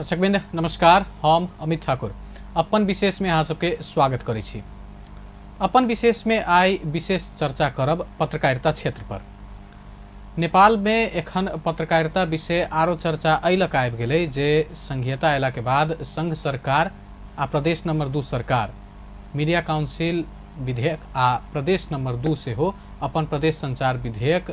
दर्शकवृंद नमस्कार, हम अमित ठाकुर अपन विशेष में अहाँ सबके स्वागत करै छी। अपन विशेष में आइ विशेष चर्चा करब पत्रकारिता क्षेत्र पर। नेपाल में एखन पत्रकारिता विषय आरो चर्चा एहि लऽ कऽ आबि गेलै जे संघीयता अयला के बाद संघ सरकार आ प्रदेश नंबर 2 सरकार मीडिया काउंसिल विधेयक आ प्रदेश नंबर 2 सेहो अपन प्रदेश संचार विधेयक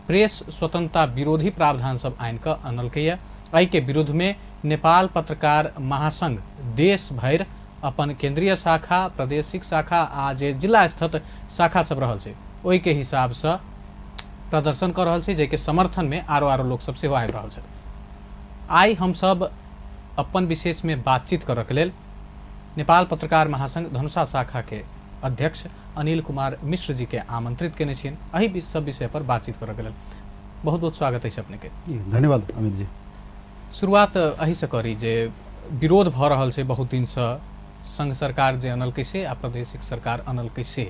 प्रेस स्वतंत्रता विरोधी प्रावधान सब आनि कऽ अनलकैए। एहिके विरुद्धमे नेपाल पत्रकार महासंघ देश भरि अपन केंद्रीय शाखा, प्रादेशिक शाखा आ जे जिला स्थित शाखा सब रहल छै ओहिके हिसाबसँ प्रदर्शन कऽ रहल छै, जाहिके समर्थनमे आरो आरो लोक सब सेहो आबि रहल छथि। आइ हमसब अपन विशेषमे बातचीत करऽके लेल नेपाल पत्रकार महासंघ धनुषा शाखाके अध्यक्ष अनिल कुमार मिश्र जी के आमंत्रित केने छियनि एहि सब विषय पर बातचीत करऽ के लेल। बहुत बहुत स्वागत अछि अपने के। धन्यवाद अमित जी। शुरुआत एहि से करी जे विरोध भऽ रहल छै बहुत दिन से, संघ सरकार जे अनलकै से आ प्रादेशिक सरकार अनलकै से,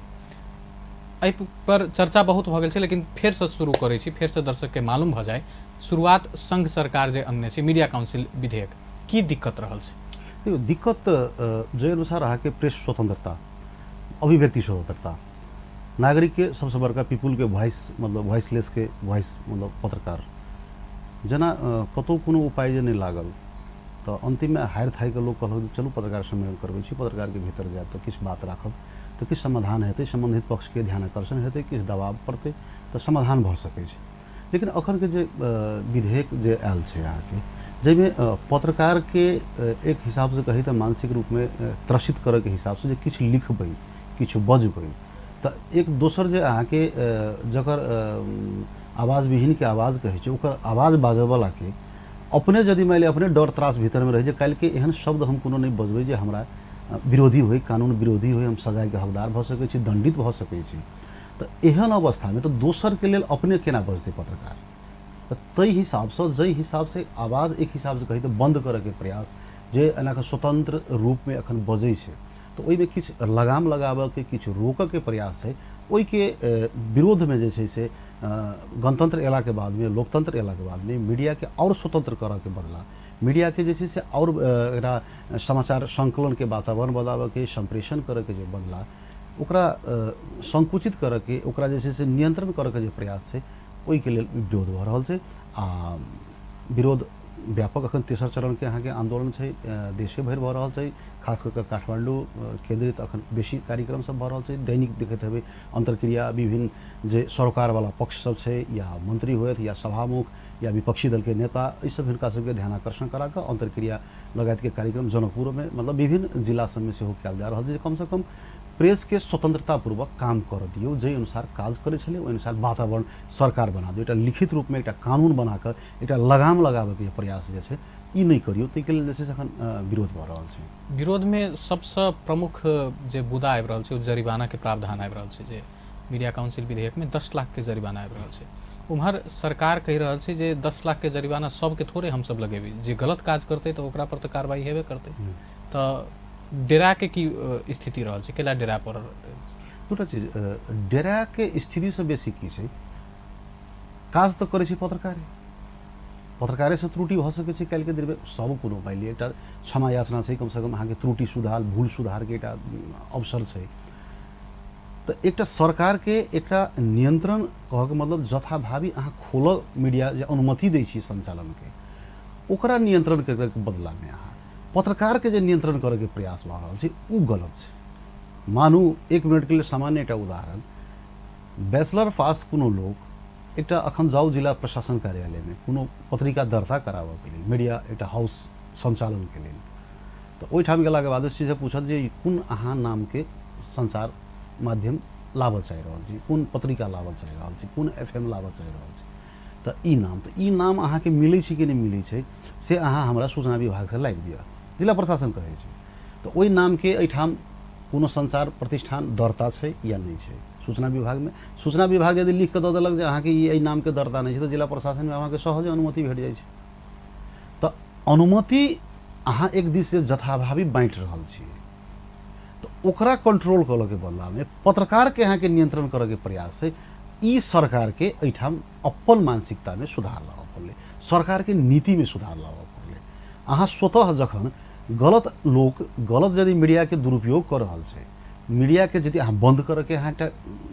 एहि पर चर्चा बहुत भऽ गेल छै, लेकिन फेरसँ शुरू करै छी, फेरसँ दर्शकके मालूम भऽ जाय। शुरुआत संघ सरकार जे अनने छै मीडिया काउंसिल विधेयक, की दिक्कत रहल छै? देखियौ, दिक्कत जाहि अनुसार अहाँके प्रेस स्वतंत्रता, अभिव्यक्ति स्वतंत्रता, नागरिकके सबसँ बड़का पीपुलके वॉइस, मतलब वॉइसलेसके वॉइस, मतलब पत्रकार जेना कतहु कोनो उपाय जे नहि लागल तऽ अन्तिममे हारि थाकि कऽ लोक कहलक जे चलू पत्रकार सम्मेलन करबै छी, पत्रकारके भीतर जायब तऽ किछु बात राखब तऽ किछु समाधान हेतै, सम्बन्धित पक्षके ध्यान आकर्षण हेतै, किछु दबाव पड़तै तऽ समाधान भऽ सकै छै। लेकिन अखनके जे विधेयक जे आयल छै अहाँके, जाहिमे पत्रकारके एक हिसाबसँ कही तऽ मानसिक रूपमे त्रसित करयके हिसाबसँ जे किछु लिखबै, किछु बजबै तऽ एक दोसर जे अहाँके जकर आवाजविहीनके आवाज कहै छै, ओकर आवाज बाजयवलाके अपने यदि मानि लिअ अपने डर त्रास भीतरमे रहै जे काल्हिके एहन शब्द हम कोनो नहि बजबै जे हमरा विरोधी होइ, कानून विरोधी होइ, हम सजायके हकदार भऽ सकै छी, दण्डित भऽ सकै छी, तऽ एहन अवस्थामे तऽ दोसरके लेल अपने केना बजतै पत्रकार? तऽ ताहि हिसाबसँ जाहि हिसाबसँ आवाज एक हिसाबसँ कही तऽ बन्द करयके प्रयास जे एना कऽ स्वतन्त्र रूपमे एखन बजै छै तऽ ओहिमे किछु लगाम लगाबऽके, किछु रोकऽके प्रयास छै। ओहिके विरोधमे जे छै से गणतन्त्र अयलाके बादमे, लोकतन्त्र अयलाके बादमे मीडियाके आओर स्वतन्त्र करऽके बदला मीडियाके जे छै से आओर एकरा समाचार सङ्कलनके वातावरण बनाबऽके, सम्प्रेषण करऽके जे बदला ओकरा संकुचित करऽके, ओकरा जे छै से नियन्त्रण करऽके जे प्रयास छै ओहिके लेल विरोध भऽ रहल छै। आ विरोध व्यापक अखन तेसर चरणके अहाँके आन्दोलन छै, देशे भरि भऽ रहल छै, खास कऽ कऽ काठमाण्डू केन्द्रित अखन बेसी कार्यक्रम सब भऽ रहल छै। दैनिक देखैत हेबै अन्तर्क्रिया विभिन्न जे सरोकारवला पक्ष सब छै, या मन्त्री होथि या सभामुख या विपक्षी दलके नेता, एहि सब हिनका सबके ध्यान आकर्षण करा कऽ अन्तर्क्रिया लगायतके कार्यक्रम जनकपुरोमे मतलब विभिन्न जिला सबमे सेहो कयल जा रहल छै जे कमसँ कम प्रेसके स्वतंत्रतापूर्वक काम करऽ दियौ, जाहि अनुसार काज करै छलै ओहि अनुसार वातावरण सरकार बना दियौ, एकटा लिखित रूपमे एकटा कानून बना कऽ एकटा लगाम लगाबऽके प्रयास जे छै ई नहि करियौ। ताहिके लेल जे छै से एखन विरोध भऽ रहल छै। विरोधमे सबसँ प्रमुख जे मुद्दा आबि रहल छै ओ जरिमानाके प्रावधान आबि रहल छै, जे मीडिया काउंसिल विधेयकमे 10 लाखके जरिमाना आबि रहल छै। उम्हर सरकार कहि रहल छै जे 10 लाखके जरिमाना सबके थोड़े हमसब लगेबै, जे गलत काज करतै तऽ ओकरा पर तऽ कार्रवाई हेबे करतै। तऽ डेराके की स्थिति रहल छै, केला डेरा पर? दूटा चीज, डेराके स्थितिसँ बेसी की छै, काज तऽ करै छै पत्रकारे, पत्रकारेसँ त्रुटि भऽ सकै छै काल्हिके दिनमे। सब कोनो मानि लिअ एकटा क्षमा याचना छै, कमसँ कम अहाँके त्रुटि सुधार, भूल सुधारके एकटा अवसर छै। तऽ एकटा सरकारके एकटा नियन्त्रण कहऽके मतलब जथाभावी अहाँ खोलऽ मीडिया जे अनुमति दै छी सञ्चालनके, ओकरा नियन्त्रण करैके बदलामे अहाँ पत्रकारके जे नियन्त्रण करैके प्रयास भऽ रहल छै ओ गलत छै। मानू एक मिनटके लेल सामान्य एकटा उदाहरण, बैचलर पास कोनो लोक एकटा अखन जाउ जिला प्रशासन कार्यालयमे कोनो पत्रिका दर्ता कराबऽके लेल, मीडिया एकटा हाउस सञ्चालनके लेल, तऽ ओहिठाम गेलाके बाद सीधे पूछत जे कोन अहाँ नामके सञ्चार माध्यम लाबऽ चाहि रहल छी, कोन पत्रिका लाबऽ चाहि रहल छी, कोन एफ एम लाबऽ चाहि रहल छी, तऽ ई नाम, तऽ ई नाम अहाँके मिलै छै कि नहि मिलै छै से अहाँ हमरा सूचना विभागसँ लाबि दिअ, जिला प्रशासन कहै छै। तऽ ओहि नामके एहिठाम कोनो सञ्चार प्रतिष्ठान दर्ता छै या नहि छै सूचना विभागमे। सूचना विभाग यदि लिख कऽ दऽ देलक जे अहाँके ई एहि नामके दर्ता नहि छै तऽ जिला प्रशासनमे अहाँके सहजे अनुमति भेट जाइ छै। तऽ अनुमति अहाँ एक दिस से जथाभावी बाँटि रहल छी तऽ ओकरा कंट्रोल करऽके बदलामे पत्रकारके अहाँके नियंत्रण करऽके प्रयास छै। ई सरकारके एहिठाम अपन मानसिकतामे सुधार लाबऽ पड़लै, सरकारके नीतिमे सुधार लाबऽ पड़लै। अहाँ स्वतः जखन गलत लोक गलत यदि मीडियाके दुरुपयोग कऽ रहल छै, मीडियाके यदि अहाँ बन्द करऽके अहाँ एकटा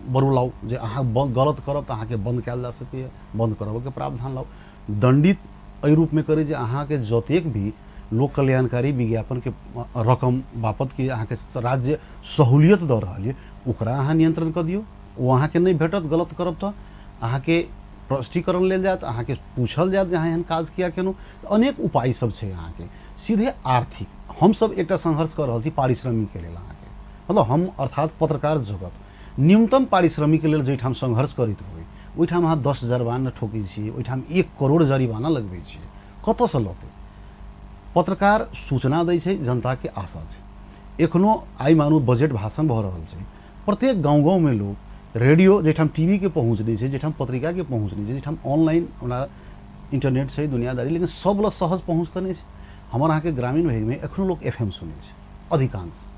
बरू लाउ जे अहाँ गलत करब तऽ अहाँके बन्द कयल जा सकैए, बन्द करबऽके प्रावधान लाउ। दण्डित एहि रूपमे करी जे अहाँके जतेक भी लोक कल्याणकारी विज्ञापनके रकम बापतके अहाँके राज्य सहूलियत दऽ रहल यऽ ओकरा अहाँ नियंत्रण कऽ दियौ। ओ अहाँके नहि भेटत गलत करब तऽ अहाँके स्पष्टीकरण लेल जायत, अहाँके पूछल जायत जे अहाँ एहन काज किया केलहुँ। अनेक उपाय सब छै अहाँके। सीधे आर्थिक हमसब एकटा संघर्ष कऽ रहल छी पारिश्रमिकके लेल अहाँके, मतलब हम अर्थात पत्रकार जगत न्यूनतम पारिश्रमिकके लेल जाहिठाम संघर्ष करैत होइ ओहिठाम अहाँ 10 जरिमाना ठोकै छियै, ओहिठाम 1 करोड़ जरिमाना लगबै छियै, कतऽसँ लतै? पत्रकार सूचना दै छै, जनताके आशा छै। एखनो आइ मानू बजट भाषण भऽ रहल छै, प्रत्येक गाँव गाँवमे लोक रेडियो, जाहिठाम टीवीके पहुँच नहि छै, जाहिठाम पत्रिकाके पहुँच नहि छै, जाहिठाम ऑनलाइन ओना इंटरनेट छै दुनियादारी, लेकिन सब लग सहज पहुँच तऽ नहि छै। हमर अहाँके ग्रामीण भागमे एखनो लोक एफ एम सुनै छै अधिकांश।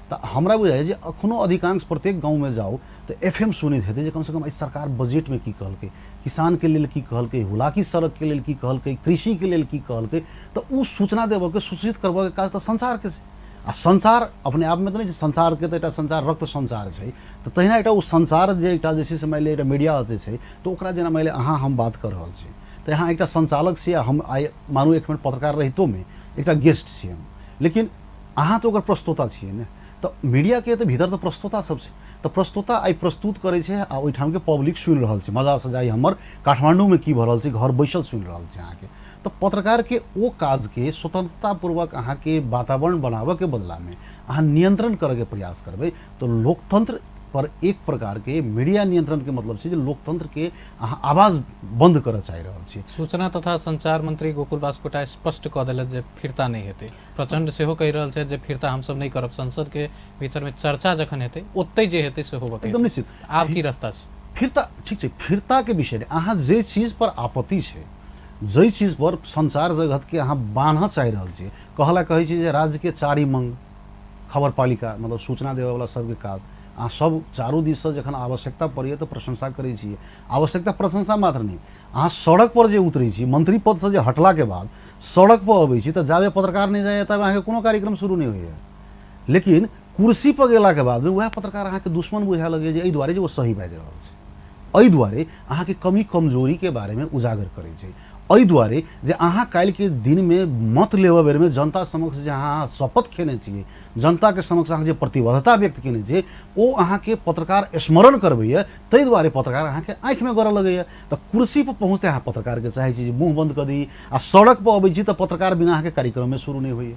तऽ हमरा बुझाइए जे एखनो अधिकांश प्रत्येक गाँवमे जाउ तऽ एफ एम सुनैत हेतै जे कमसँ कम एहि सरकार बजटमे की कहलकै, किसानके लेल की कहलकै, हुलाकी सड़कके लेल की कहलकै, कृषिके लेल की कहलकै। तऽ ओ सूचना देबऽके, सूचित करबऽके काज तऽ संसारके छै। आ संसार अपने आपमे तऽ नहि छै, संसारके तऽ एकटा संसार रक्त संसार छै, तऽ तहिना एकटा ओ संसार जे एकटा जे छै से मानि लिअ एकटा मीडिया जे छै तऽ ओकरा जेना मानि लिअ अहाँ हम बात कऽ रहल छी तऽ अहाँ एकटा संचालक छी आ हम आइ मानू एक मिनट पत्रकार रहितोमे एकटा गेस्ट छी हम, लेकिन अहाँ तऽ ओकर प्रस्तोता छियै ने। तऽ मीडियाके तऽ भीतर तऽ प्रस्तोता सब छै, तऽ प्रस्तोता आइ प्रस्तुत करै छै आ ओहिठामके पब्लिक सुनि रहल छै मजासँ, जाइ हमर काठमाण्डूमे की भऽ रहल छै घर बैसल सुनि रहल छै अहाँके। तऽ पत्रकारके ओ काजके स्वतंत्रतापूर्वक अहाँके वातावरण बनाबऽके बदलामे अहाँ नियंत्रण करऽके प्रयास करबै तऽ लोकतंत्र पर एक प्रकारके मीडिया नियंत्रणके मतलब छै जे लोकतंत्रके अहाँ आवाज बंद करऽ चाहि रहल छी। सूचना तथा संचार मंत्री गोकुल बास्कोटा स्पष्ट कऽ देलथि जे फिर्ता नहि हेतै। प्रचण्ड सेहो कहि रहल छथि जे फिर्ता हमसब नहि करब, संसदके भीतरमे चर्चा जखन हेतै ओतहि जे हेतै से होबऽके एकदम निश्चित। आब की रास्ता छै? फिर्ता ठीक छै, फिर्ताके विषय नहि, अहाँ जे चीज पर आपत्ति छै, जाहि चीज पर संचार जगतके अहाँ बान्हऽ चाहि रहल छियै, कहला कहै छी जे राज्यके चारिम अंग खबरपालिका मतलब सूचना देबऽवला सबके काज, अहाँ सब चारू दिससँ जखन आवश्यकता पड़ैए तऽ प्रशंसा करै छियै। आवश्यकता प्रशंसा मात्र नहि, अहाँ सड़क पर जे उतरै छी, मंत्री पदसँ जे हटलाके बाद सड़क पर अबै छी तऽ जाबे पत्रकार नहि जाइए ताबे अहाँके कोनो कार्यक्रम शुरू नहि होइए। लेकिन कुर्सी पर गेलाके बादमे वएह पत्रकार अहाँके दुश्मन बुझाए लगैए जे एहि दुआरे जे ओ सही बाजि रहल छै, एहि दुआरे अहाँके कमी कमजोरीके बारेमे उजागर करै छै, एहि दुआरे जे अहाँ काल्हिके दिनमे मत लेबऽ बेरमे जनता समक्ष जे अहाँ शपथ खेने छियै, जनताके समक्ष अहाँ जे प्रतिबद्धता व्यक्त केने छियै ओ अहाँके पत्रकार स्मरण करबैए, ताहि दुआरे पत्रकार अहाँके आँखिमे गड़ऽ लगैए। तऽ कुर्सीपर पहुँचते अहाँ पत्रकारके चाहै छी जे मुँह बन्द कऽ दी, आ सड़कपर अबै छी तऽ पत्रकार बिना अहाँके कार्यक्रमे शुरू नहि होइए।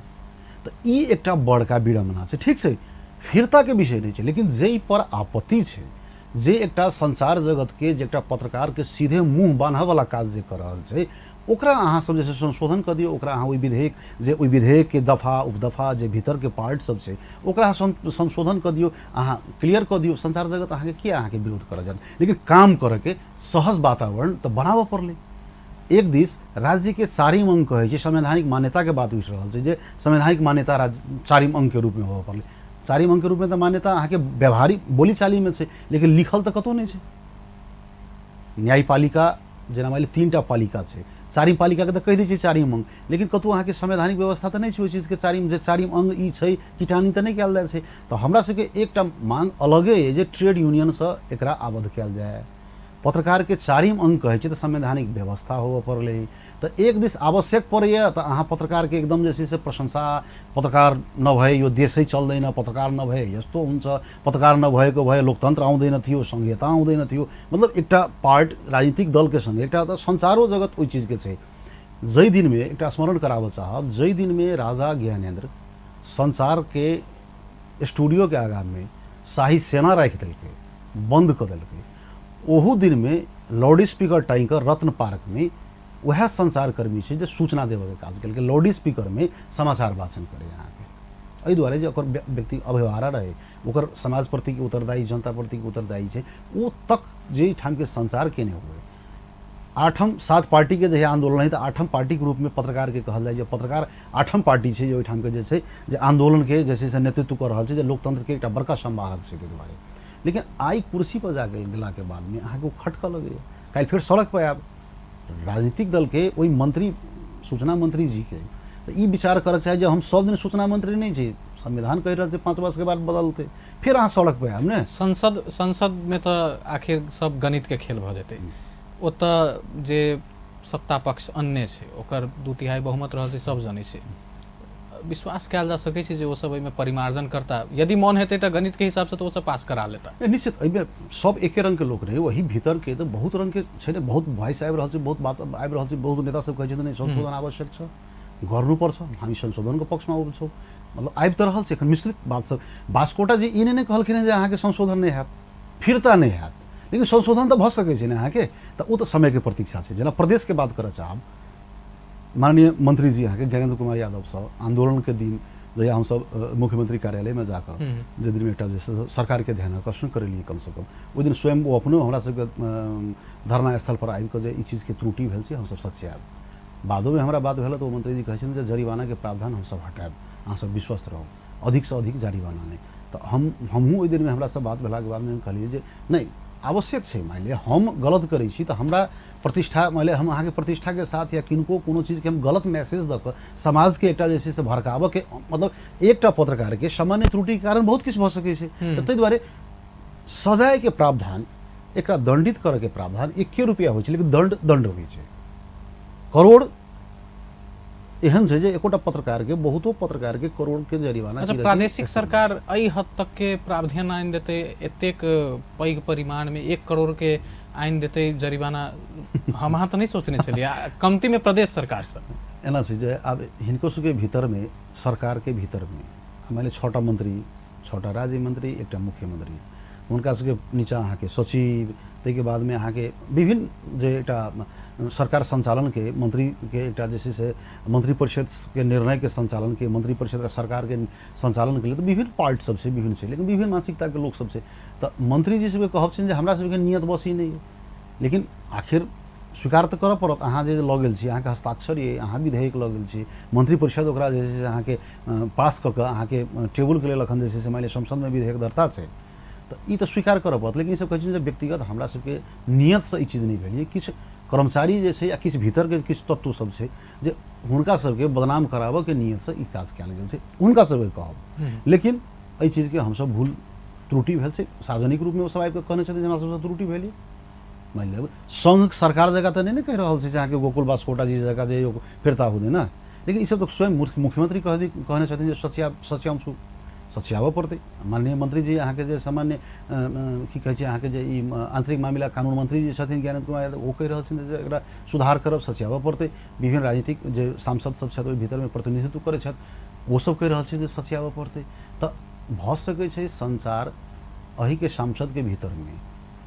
तऽ ई एकटा बड़का विडम्बना छै। ठीक छै, फिरताके विषय नहि छै, लेकिन जाहि पर आपत्ति छै, जे एकटा संसार जगतके जे एकटा पत्रकारके सीधे मुँह बान्हऽवला काज जे कऽ रहल छै ओकरा अहाँ सब जे छै संशोधन कऽ दियौ। ओकरा अहाँ ओहि विधेयक जे ओहि विधेयकके दफा उपदफा जे भीतरके पार्ट सब छै ओकरा अहाँ संशोधन कऽ दियौ, अहाँ क्लियर कऽ दियौ। संचार जगत अहाँके किया अहाँके विरोध करऽ जायत, लेकिन काम करऽके सहज वातावरण तऽ बनाबऽ पड़लै। एक दिस राज्यके चारिम अंग कहै छै, संवैधानिक मान्यताके बात उठि रहल छै जे संवैधानिक मान्यता राज्य चारिम अंगके रूपमे होबऽ पड़लै। चारिम अंगके रूपमे तऽ मान्यता अहाँके व्यवहारिक बोलीचालीमे छै, लेकिन लिखल तऽ कतहु नहि छै। न्यायपालिका जेना मानि लिअ 3टा पालिका छै, चारिम पालिकाके तऽ कहि दै छै चारिम अंग, लेकिन कतहु अहाँके संवैधानिक व्यवस्था तऽ नहि छै ओहि चीजके चारिम, जे चारिम अंग ई छै किटानी तऽ नहि कयल जाइ छै। तऽ हमरा सबके एकटा मांग अलगे अइ जे ट्रेड यूनियनसँ एकरा आबद्ध कयल जाय। पत्रकारके चारिम अंग कहै छै तऽ संवैधानिक व्यवस्था होबऽ पड़लै। तऽ एक दिस आवश्यक पड़ैए तऽ अहाँ पत्रकारके एकदम जे छै से प्रशंसा, पत्रकार नभए यो देशै चल्दैन, पत्रकार नभए यस्तो हुन्छ, पत्रकार नभएको भए लोकतन्त्र आउँदैन थियो, सङ्घीयता आउँदैन थियो, मतलब एकटा पार्ट राजनीतिक दलके सँगे एकटा तऽ संसारो जगत ओहि चीजके छै। जाहि दिनमे एकटा स्मरण कराबऽ चाहब, जाहि दिनमे राजा ज्ञानेन्द्र संसारके स्टूडियोके आगाँमे शाही सेना राखि देलकै, बन्द कऽ देलकै, ओहू दिनमे लाउड स्पीकर टाँगि कऽ रत्न पार्कमे वएह संचारकर्मी छै जे सूचना देबऽके काज केलकै, लाउड स्पीकरमे समाचार वाचन करै अहाँके। एहि दुआरे जे ओकर व्यक्ति अभिभारा रहै, ओकर समाज प्रतिके उत्तरदायी, जनता प्रतिके उत्तरदायी छै, ओ तक जे ठामके संचार केने हुए। 8म 7 पार्टीके जहिया आन्दोलन है तऽ 8म पार्टीके रूपमे पत्रकारके कहल जाइ जे पत्रकार 8म पार्टी छै जे ओहिठामके जे छै जे आन्दोलनके जे छै से नेतृत्व कऽ रहल छै, जे लोकतन्त्रके एकटा बड़का संवाहक छै ताहि दुआरे। लेकिन आइ कुर्सी पर जा गेलाके बादमे अहाँके ओ खटकऽ लगैए। काल्हि फेर सड़क पर आयब, राजनीतिक दलके ओहि मंत्री, सूचना मंत्री जीके तऽ ई विचार करऽके चाही जे हम सब दिन सूचना मंत्री नहि छी। संविधान कहि रहल छै 5 वर्षके बाद बदलतै, फेर अहाँ सड़क पर आयब ने। संसदमे तऽ आखिर सब गणितके खेल भऽ जेतै। ओतऽ जे सत्ता पक्ष अन्य छै ओकर 2/3 बहुमत रहल छै, सब जनै छै। विश्वास कयल जा सकै छै जे ओ सब एहिमे परिमार्जन करता? यदि मन हेतै तऽ गणितके हिसाबसँ तऽ ओ सब पास करा लेता। निश्चित एहिमे सब एके रंगके लोक रहै, ओही भीतरके तऽ बहुत रंगके छै ने, बहुत वॉइस आबि रहल छै, बहुत बात आबि रहल छै, बहुत नेता सब कहै छथिन नहि संशोधन आवश्यक छै, गर्नुपर्छ, हामी संशोधनको पक्षमा छौँ, मतलब आबि तऽ रहल छै एखन मिश्रित बात सब। बास्कोटा जी ई नहि कहलखिन हेँ जे अहाँके संशोधन नहि हैत, फिरता नहि हैत, लेकिन संशोधन तऽ भऽ सकै छै ने अहाँके, तऽ ओ तऽ समयके प्रतीक्षा छै। जेना प्रदेशके बात करऽ चाहब, माननीय मंत्रीजी अहाँके ज्ञानेन्द्र कुमार यादव सब आंदोलनके दिन जहिया हमसब मुख्यमंत्री कार्यालयमे जाकऽ जे दिनमे एकटा जे सरकारके ध्यान आकर्षण करेलियै कमसँ कम, ओहि दिन स्वयं ओ अपनो हमरा सबके धरना स्थल पर आबि कऽ जे ई चीजके त्रुटि भेल छै हमसब सच्याएब। बादोमे हमरा बात भेल तऽ ओ मंत्रीजी कहै छथिन जे जरिमानाके प्रावधान हमसब हटायब, अहाँसब विश्वस्त रहू, अधिकसँ अधिक जरिमाना नहि। तऽ हमहूँ ओहि दिनमे हमरा से बात भेलाके बादमे हम कहलियै जे नहि आवश्यक छै, मानि लिअ हम गलत करै छी तऽ हमरा प्रतिष्ठा, मानि लिअ हम अहाँके प्रतिष्ठाके साथ या किनको कोनो चीजके हम गलत मैसेज दऽ कऽ समाजके एकटा जे छै से भड़काबऽके, मतलब एकटा पत्रकारके सामान्य त्रुटिके कारण बहुत किछु भऽ सकै छै। तऽ ताहि दुआरे सजायके प्रावधान, एकरा दण्डित करऽके प्रावधान 1 रुपैआ होइ छै, लेकिन दण्ड दण्ड होइ छै। करोड़ एहन छै जे एकोटा पत्रकारके, बहुतो पत्रकारके करोड़के जरिमाना। अच्छा, प्रादेशिक सरकार एहि हद तकके प्रावधान आनि देतै, एतेक पैघ परिमाणमे 1 करोड़के आनि देतै जरिमाना, हम अहाँ तऽ नहि सोचने छलियै। कमतीमे प्रदेश सरकारसँ एना छै जे आब हिनको सबके भीतरमे, सरकारके भीतरमे मानि लिअ 6टा मंत्री, 6टा राज्य मंत्री, एकटा मुख्यमंत्री, हुनका सबके नीचा अहाँके सचिव, ताहिके बादमे अहाँके विभिन्न जे एकटा सरकार संचालनके मंत्रीके एकटा जे छै से मंत्रिपरिषदके निर्णयके संचालनके, मंत्रिपरिषद सरकारके संचालनके लेल तऽ विभिन्न पार्ट सब छै, विभिन्न छै, लेकिन विभिन्न मानसिकताके लोक सब छै। तऽ मंत्रीजी सबके कहब छनि जे हमरा सबके नियत बस ई नहि अइ, लेकिन आखिर स्वीकार तऽ करऽ पड़त। अहाँ जे लऽ गेल छी, अहाँके हस्ताक्षर अइ, अहाँ विधेयक लऽ गेल छी, मंत्रिपरिषद ओकरा जे छै से अहाँके पास कऽ कऽ अहाँके टेबुलके लेल एखन जे छै से मानि लिअ संसदमे विधेयक दर्ता छै, तऽ ई तऽ स्वीकार करऽ पड़त। लेकिन ई सब कहै छथिन जे व्यक्तिगत हमरा सबके नियतसँ ई चीज नहि भेल, किछु कर्मचारी जे छै या किछु भीतरके किछु तत्व सब छै जे हुनका सबके बदनाम कराबऽके नियतसँ ई काज कयल गेल छै, हुनका सबके कहब। लेकिन एहि चीजके हमसब भूल त्रुटि भेल छै, सार्वजनिक रूपमे ओ सब आबि कऽ कहने छथिन जे हमरा सबसँ त्रुटि भेल। मानि लिअ संघ सरकार जकाँ तऽ नहि ने कहि रहल छै जे अहाँके गोकुल बास्कोटा जी जकाँ जे फिरता हुँदैन, लेकिन ई सब तऽ स्वयं मुख्यमंत्री कहने छथिन जे सच्याउँछु, सच्याबऽ पड़तै। माननीय मंत्रीजी अहाँके जे सामान्य की कहै छै अहाँके जे ई आन्तरिक मामिला कानून मंत्री जे छथिन ज्ञानेन्द्र कुमार यादव, ओ कहि रहल छथिन जे एकरा सुधार करब, सच्याबऽ पड़तै। विभिन्न राजनीतिक जे सांसद सब छथि ओहि भीतरमे प्रतिनिधित्व करै छथि, ओ सब कहि रहल छै जे सच्याबऽ पड़तै। तऽ भऽ सकै छै संचार एहिके सांसदके भीतरमे,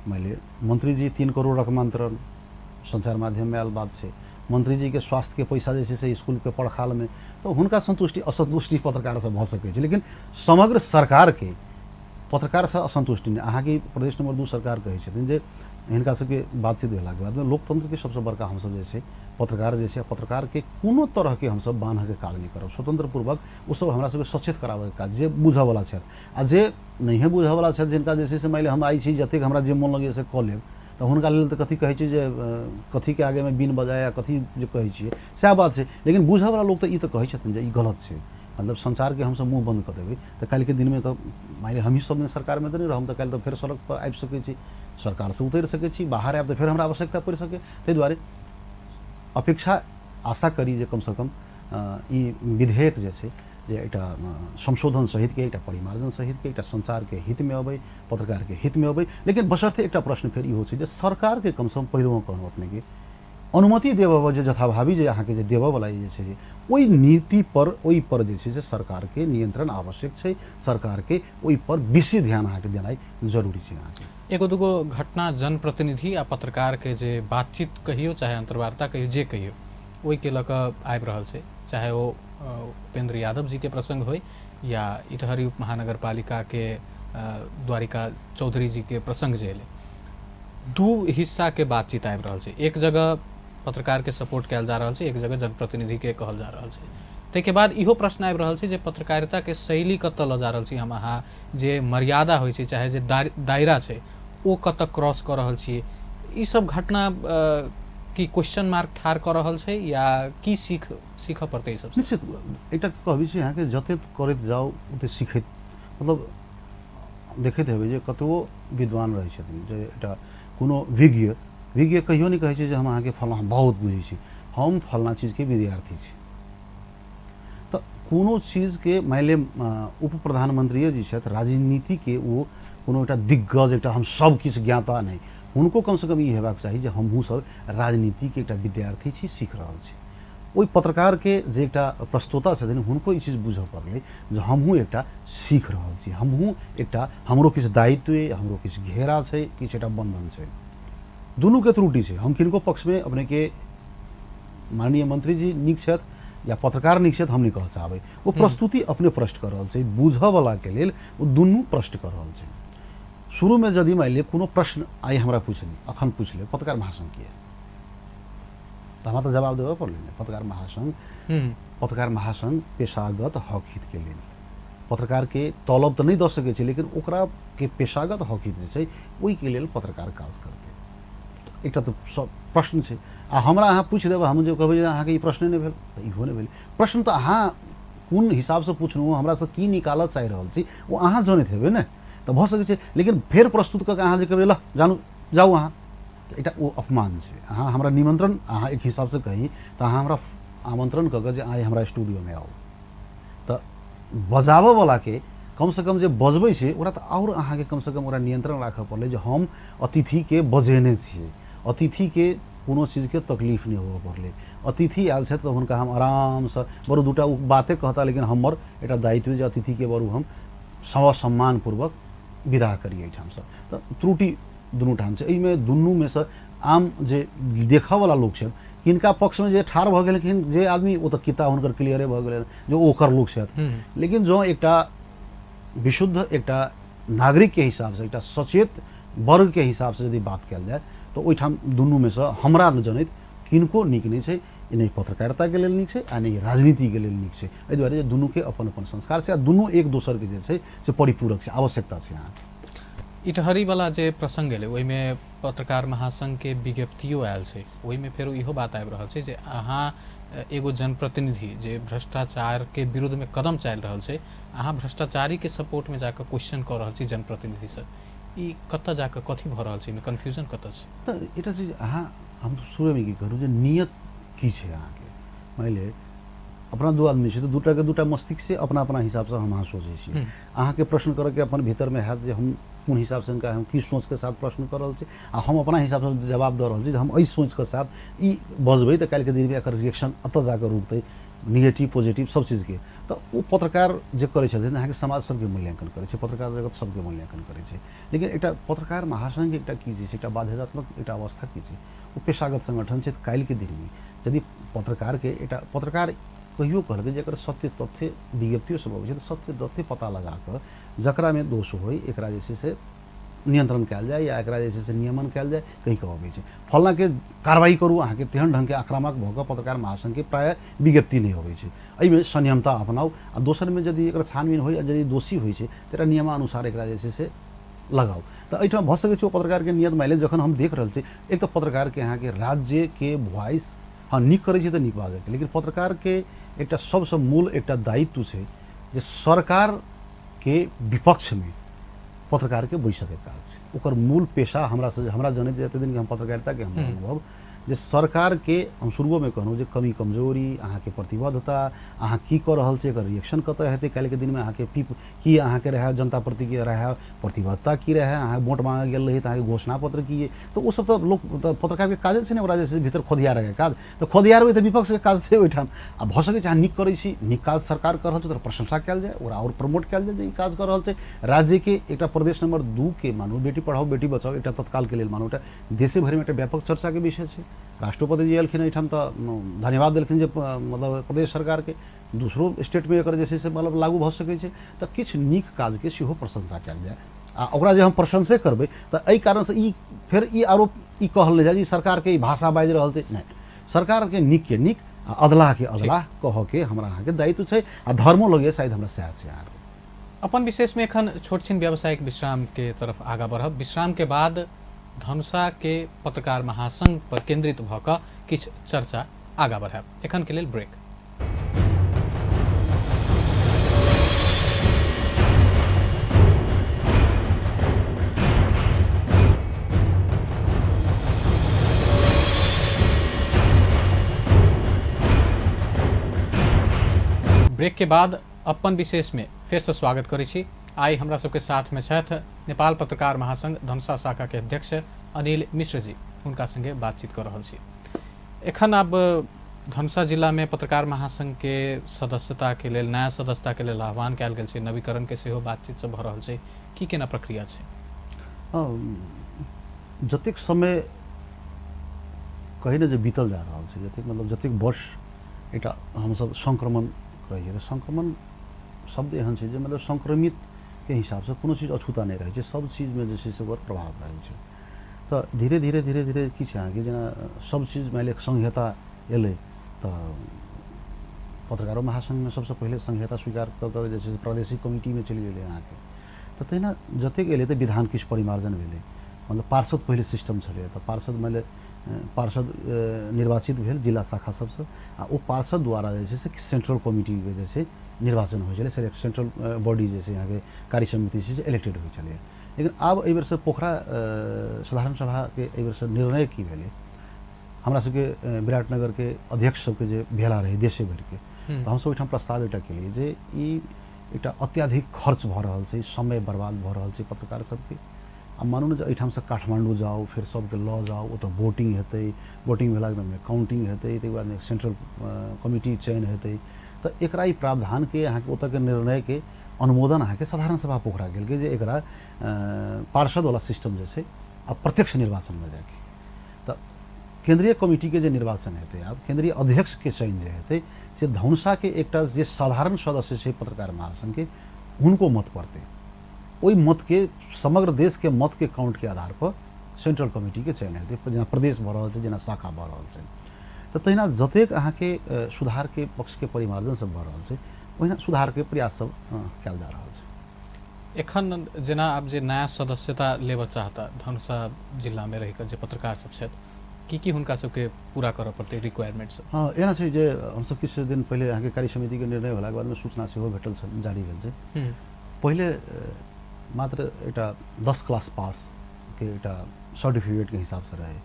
मानि लिअ मंत्रीजी 3 करोड़ रकमान्तरण संचार माध्यममे आयल बात छै, मंत्रीजीके स्वास्थ्यके पैसा जे छै से इसकुलके पड़खालमे, तऽ हुनका संतुष्टि असंतुष्टि पत्रकारसँ भऽ सकै छै। लेकिन समग्र सरकारके पत्रकारसँ असंतुष्टि नहि। अहाँके प्रदेश नंबर 2 सरकार कहै छथिन जे हिनका सबके बातचीत भेलाके बादमे लोकतंत्रके सबसँ बड़का हमसब जे छै पत्रकार जे छै, पत्रकारके कोनो तरहके हमसब बान्हके काज नहि करब, स्वतंत्र पूर्वक ओसब हमरा सबके सचेत कराबऽके काज जे बुझऽवला छथि आ जे नहिए बुझऽवला छथि, जिनका जे छै से मानि लिअ हम आइ छी जतेक हमरा जे मोन लगैए से कऽ लेब, तऽ हुनका लेल तऽ कथी कहै छै जे कथीके आगेमे बीन बजाय या कथी जे कहै छियै सएह बात छै। लेकिन बुझऽवला लोक तऽ ई तऽ कहै छथिन जे ई गलत छै, मतलब संचारके हमसब मुँह बन्द कऽ देबै तऽ काल्हिके दिनमे तऽ मानि लिअ हमही सब दिन सरकारमे तऽ नहि रहब, तऽ काल्हि तऽ फेर सड़कपर आबि सकै छी, सरकारसँ उतरि सकै छी, बाहर आयब तऽ फेर हमरा आवश्यकता पड़ि सकै। ताहि दुआरे अपेक्षा आशा करी जे कमसँ कम ई विधेयक जे छै जे एकटा संशोधन सहितके, एकटा परिमार्जन सहितके, एकटा संचारके हितमे अबै, पत्रकारके हितमे अबै। लेकिन बशर्ते एकटा प्रश्न फेर इहो छै जे सरकारके कमसँ कम पहिलुओ कहलहुँ अपनेके अनुमति देबऽ जे जथाभावी जे अहाँके जे देबऽवला जे छै ओहि नीतिपर ओहिपर जे छै से सरकारके नियंत्रण आवश्यक छै, सरकारके ओहिपर बेसी ध्यान अहाँके देनाइ जरूरी छै। अहाँके एगो दूगो घटना जनप्रतिनिधि आ पत्रकारके जे बातचीत कहियौ चाहे अन्तर्वार्ता कहियौ जे कहियौ ओहिके लऽ कऽ आबि रहल छै, चाहे ओ उपेंद्र यादव जी के प्रसंग होय या इटहरी उप महानगरपालिका के द्वारिका चौधरी जी के प्रसंग जे एलै, दू हिस्सा के बातचीत आबि रहल छै। एक जगह पत्रकार के सपोर्ट कयल जा रहल छै, एक जगह जनप्रतिनिधि के कहल जा रहल छै। ताहिके बाद इहो प्रश्न आबि रहल छै जे पत्रकारिता के शैली कतऽ लऽ जा रहल छी हम अहाँ, जे मर्यादा होइ छै चाहे जे दायरा छै ओ कतऽ क्रॉस कऽ रहल छियै। ई सब घटना की क्वेश्चन मार्क ठाढ़ कऽ रहल छै या की सीखऽ पड़तै ई सबसँ? निश्चित एकटा कहबी छै अहाँके, जतेक करैत जाउ ओतेक सीखैत, मतलब देखैत हेबै जे कतबो विद्वान रहै छथिन, जे एकटा कोनो विज्ञ विज्ञ कहियो नहि कहै छै जे हम अहाँके फलाँ बहुत बुझै छी, हम फलाँ चीजके विद्यार्थी छी। तऽ कोनो चीजके मानि लिअ उप प्रधानमंत्रिए जी छथि, राजनीतिके ओ कोनो एकटा दिग्गज, एकटा हम सब किछु ज्ञाता नहि, हुनको कमसँ कम ई हेबाक चाही जे हमहूँ सब राजनीतिके एकटा विद्यार्थी छी, सीख रहल छी। ओहि पत्रकारके जे एकटा प्रस्तोता छथिन हुनको ई चीज बुझऽ पड़लै जे हमहूँ एकटा सीख रहल छी, हमहूँ एकटा, हमरो किछु दायित्व अइ, हमरो किछु घेरा छै, किछु एकटा बन्धन छै। दुनूके त्रुटि छै। हम किनको पक्षमे अपनेके माननीय मंत्रीजी नीक छथि या पत्रकार नीक छथि हम नहि कहऽ चाहबै, ओ प्रस्तुति अपने प्रश्न कऽ रहल छै, बुझऽवलाके लेल ओ दुनू प्रश्न कऽ रहल छै। शुरूमे यदि मानि लिअ कोनो प्रश्न आइ हमरा पूछली, अखन पूछि लेब पत्रकार महासंघ किया, तऽ हमरा तऽ जवाब देबऽ पड़लै ने। पत्रकार महासंघ, पत्रकार महासंघ पेशागत हक हितके लेल, पत्रकारके तलब तऽ नहि दऽ सकै छै लेकिन ओकरा के पेशागत हक हित जे छै ओहिके लेल पत्रकार काज करतै। एकटा तऽ सब प्रश्न छै। आ हमरा अहाँ पूछि देबै, हम जे कहबै जे अहाँके ई प्रश्ने नहि भेल, तऽ इहो नहि भेल प्रश्न। तऽ अहाँ कोन हिसाबसँ पुछलहुँ, हमरासँ की निकालऽ चाहि रहल छी ओ अहाँ जनैत हेबै ने, तऽ भऽ सकै छै। लेकिन फेर प्रस्तुत कऽ के अहाँ जे कहबै ल जानू जाउ अहाँ, तऽ एकटा ओ अपमान छै। अहाँ हमरा निमन्त्रण, अहाँ एक हिसाबसँ कही तऽ अहाँ हमरा आमन्त्रण कऽ के जे आइ हमरा स्टूडियोमे आउ, तऽ बजाबऽवलाके कमसँ कम जे बजबै छै ओकरा तऽ आओर अहाँके कमसँ कम ओकरा नियन्त्रण राखऽ पड़लै जे हम अतिथिके बजेने छियै, अतिथिके कोनो चीजके तकलीफ नहि होबऽ पड़लै, अतिथि आयल छथि तऽ हुनका हम आरामसँ बरु दूटा ओ बाते कहता, लेकिन हमर एकटा दायित्व जे अतिथिके बरु हम सम्मानपूर्वक विदा करी एहिठामसँ। तऽ त्रुटि दुनू ठाम छै। एहिमे दुनूमे सँ आम जे देखऽवला लोक छथि तिनका पक्षमे जे ठाढ़ भऽ गेलखिन जे आदमी, ओ तऽ किताब हुनकर क्लियरे भऽ गेलनि जे ओकर लोक छथि। लेकिन जँ एकटा विशुद्ध एकटा नागरिकके हिसाबसँ, एकटा सचेत वर्गके हिसाबसँ यदि बात कयल जाय तऽ ओहिठाम दुनूमे सँ हमरा जनैत किनको नीक नहि छै। ई नहि पत्रकारिताके लेल नीक छै आ नहि राजनीतिके लेल नीक छै। एहि दुआरे जे दुनूके अपन अपन संस्कार छै आ दुनू एक दोसरके जे छै से परिपूरक छै, आवश्यकता छै अहाँके। इटहरीवला जे प्रसङ्ग एलै ओहिमे पत्रकार महासङ्घके विज्ञप्तियो आयल छै, ओहिमे फेरो इहो बात आबि रहल छै जे अहाँ एगो जनप्रतिनिधि जे भ्रष्टाचारके विरुद्धमे कदम चालि रहल छै, अहाँ भ्रष्टाचारीके सपोर्टमे जाकऽ क्वेश्चन कऽ रहल छी जनप्रतिनिधिसँ, ई कतऽ जाकऽ कथी भऽ रहल छै, एहिमे कन्फ्यूजन कतऽ छै? तऽ एकटा चीज अहाँ, हम शुरूमे की करू जे नियत की छै अहाँके। मानि लिअ अपना दू आदमी छै तऽ दूटाके दूटा मस्तिष्क छै, अपना अपना हिसाबसँ हम अहाँ सोचै छियै। अहाँके प्रश्न करऽके अपन भीतरमे हैत जे हम कोन हिसाबसँ हिनका हम की सोचके साथ प्रश्न कऽ रहल छी, आ हम अपना हिसाबसँ जवाब दऽ रहल छी जे हम एहि सोचके साथ ई बजबै तऽ काल्हिके दिनमे एकर रिएक्शन एतऽ जाकऽ रुकतै, निगेटिव पॉजिटिव सब चीजके। तऽ ओ पत्रकार जे करै छथिन अहाँके समाज सबके मूल्यांकन करै छै, पत्रकार जगत सबके मूल्यांकन करै छै। लेकिन एकटा पत्रकार महासङ्घके एकटा की चीज छै, एकटा बाध्यतात्मक एकटा अवस्था की छै, ओ पेशागत सङ्गठन छै। तऽ काल्हिके दिनमे यदि पत्रकारके एकटा पत्रकार कहियो कहलकै जे एकर सत्य तथ्य विज्ञप्तियो सब अबै छै तऽ सत्य तथ्य पता लगा कऽ जकरामे दोष होइ एकरा जे छै से नियंत्रण कयल जाय या एकरा जे छै से नियमन कयल जाय कहि कऽ अबै छै। फल्लाँके कार्रवाई करू, अहाँके तेहन ढङ्गके आक्रामक भऽ कऽ पत्रकार महासङ्घके प्रायः विज्ञप्ति नहि अबै छै। एहिमे संयमता अपनाउ। आ दोसरमे यदि एकर छानबीन होइ आ यदि दोषी होइ छै तऽ एकरा नियमानुसार एकरा जे छै से लगाउ। तऽ एहिठाम भऽ सकै छै ओ पत्रकारके नियत मानि लिअ जखन हम देख रहल छी, एक तऽ पत्रकारके अहाँके राज्यके वॉइस हँ नीक करै छै तऽ नीक बाजैके, लेकिन पत्रकारके एकटा सबसँ मूल एकटा दायित्व छै जे सरकारके विपक्षमे पत्रकारके बैसऽके काज छै। ओकर मूल पेशा हमरा हमरा जनैत जते दिन हम पत्रकारिताके हमरा अनुभव जे सरकारके हम शुरुओमे कहलहुँ जे कमी कमजोरी, अहाँके प्रतिबद्धता, अहाँ की कऽ रहल छी, एकर रिएक्शन कतऽ हेतै, काल्हिके दिनमे अहाँके की अहाँके रहए जनता प्रतिके रहए प्रतिबद्धता की रहए, अहाँ वोट माँगऽ गेल रही तऽ अहाँके घोषणा पत्र की अइ, तऽ ओ सब तऽ लोक तऽ पत्रकारके काजे छै ने ओकरा जे छै भीतर खोधियारके काज, तऽ खोधियारबै तऽ विपक्षके काज छै ओहिठाम। आ भऽ सकै छै अहाँ नीक करै छी, नीक काज सरकार कऽ रहल छै तऽ प्रशंसा कयल जाय, ओकरा आओर प्रमोट कयल जाय जे ई काज कऽ रहल छै। राज्यके एकटा प्रदेश नंबर 2 के मानू बेटी पढ़ाओ बेटी बचाओ एकटा तत्कालके लेल मानू एकटा देशे भरिमे एकटा व्यापक चर्चाके विषय छै। राष्ट्रपति जी एलखिन एहिठाम तऽ धन्यवाद देलखिन जे मतलब प्रदेश सरकारके, दोसरो स्टेटमे एकर जे छै से मतलब लागू भऽ सकै छै। तऽ किछु नीक काजके सेहो प्रशंसा कयल जाय आ ओकरा जे हम प्रशंसे करबै तऽ एहि कारणसँ ई फेर ई आरोप ई कहल नहि जाय जे सरकारके ई भाषा बाजि रहल छै, नहि, सरकारके नीकके नीक आ अधलाहके अधलाह कहऽके हमरा अहाँके दायित्व छै आ धर्मो लगैए शायद हमरा सएह छै। अहाँके अपन विशेषमे एखन छोट छिन व्यावसायिक विश्रामके तरफ आगाँ बढ़ब। विश्रामके बाद धनुषाके पत्रकार महासंघ पर केंद्रित भऽ कऽ किछु चर्चा आगाँ बढ़ायब। एखन के लेल ब्रेक। ब्रेक के बाद अपन विशेष में फिर से स्वागत करै छी। आइ हमरा सबके साथ में छथि नेपाल पत्रकार महासंघ धनुषा शाखा के अध्यक्ष अनिल मिश्र जी, हुनका संगे बातचीत कर रहल छी। एखन आब धनुषा जिला में पत्रकार महासंघ के सदस्यता के लेल, नया सदस्यता के लेल आह्वान कयल गेल छै, नवीकरण के सेहो बातचीत सब भऽ रहल छै, की केना प्रक्रिया छै? जतेक समय कही ने जे बीतल जा रहल छै, जतेक मतलब जतेक वर्ष एकटा हमसब संक्रमण कहै छियै, तऽ संक्रमण शब्द एहन छै जे मतलब संक्रमित के हिसाबसँ कोनो चीज अछूता नहि रहै छै, सब चीजमे जे छै से ओकर प्रभाव रहै छै। तऽ धीरे धीरे धीरे धीरे की छै अहाँके जेना सब चीज मानि लिअ संहिता एलै तऽ पत्रकारो महासङ्घमे सबसँ पहिले संहिता स्वीकार कऽ कऽ जे छै से प्रादेशिक कमिटीमे चलि गेलै अहाँके। तऽ तहिना जतेक एलै तऽ विधान किछु परिमार्जन भेलै, मतलब पार्षद पहिले सिस्टम छलै, तऽ पार्षद मानि लिअ पार्षद निर्वाचित भेल जिला शाखा सबसँ, आ ओ पार्षद द्वारा जे छै से सेंट्रल कमिटीके जे छै निर्वाचन होइ छलै, सेंट्रल बॉडी जे छै अहाँके कार्य समिति छै से इलेक्टेड होइ छलै। लेकिन आब एहि बेरसँ पोखरा साधारण सभाके एहि बेरसँ निर्णय की भेलै, हमरा सबके विराटनगरके अध्यक्ष सबके जे भेला रहै देशे भरिके, तऽ हमसब ओहिठाम प्रस्ताव एकटा केलियै जे ई एकटा अत्याधिक खर्च भऽ रहल छै, समय बर्बाद भऽ रहल छै पत्रकार सबके। आ मानू ने जे एहिठामसँ काठमाण्डू जाउ, फेर सबके लऽ जाउ, ओतऽ वोटिंग हेतै, वोटिंग भेलाके बादमे काउंटिंग हेतै, ताहिके बादमे सेंट्रल कमिटी चयन हेतै, तऽ एकरा ई प्रावधानके अहाँके ओतऽके निर्णयके अनुमोदन अहाँके साधारण सभा पोखरा केलकै जे एकरा पार्षदवला सिस्टम जे छै आ प्रत्यक्ष निर्वाचनमे जाइके। तऽ केंद्रीय कमिटीके जे निर्वाचन हेतै, आब केंद्रीय अध्यक्षके चयन जे हेतै से धनुषाके एकटा जे साधारण सदस्य छै पत्रकार महासङ्घके हुनको मत पड़तै, ओहि मतके समग्र देशके मतके काउंटके आधार पर सेंट्रल कमिटीके चयन हेतै, जेना प्रदेश भऽ रहल छै, जेना शाखा भऽ रहल छै। तऽ तहिना जतेक अहाँके सुधारके पक्षके परिमार्जन सब भऽ रहल छै ओहिना सुधारके प्रयास सब कयल जा रहल छै। एखन जेना आब जे नया सदस्यता लेबऽ चाहता धनुषा जिलामे रहि कऽ जे पत्रकार सब छथि, की की हुनका सबके पूरा करऽ पड़तै रिक्वायरमेंट सब? हँ, एना छै जे हमसब किछु दिन पहिले अहाँके कार्य समितिके निर्णय भेलाके बादमे सूचना सेहो भेटल छल, जारी भेल छै। पहिले मात्र एकटा 10 क्लास पासके एकटा सर्टिफिकेटके हिसाबसँ रहै,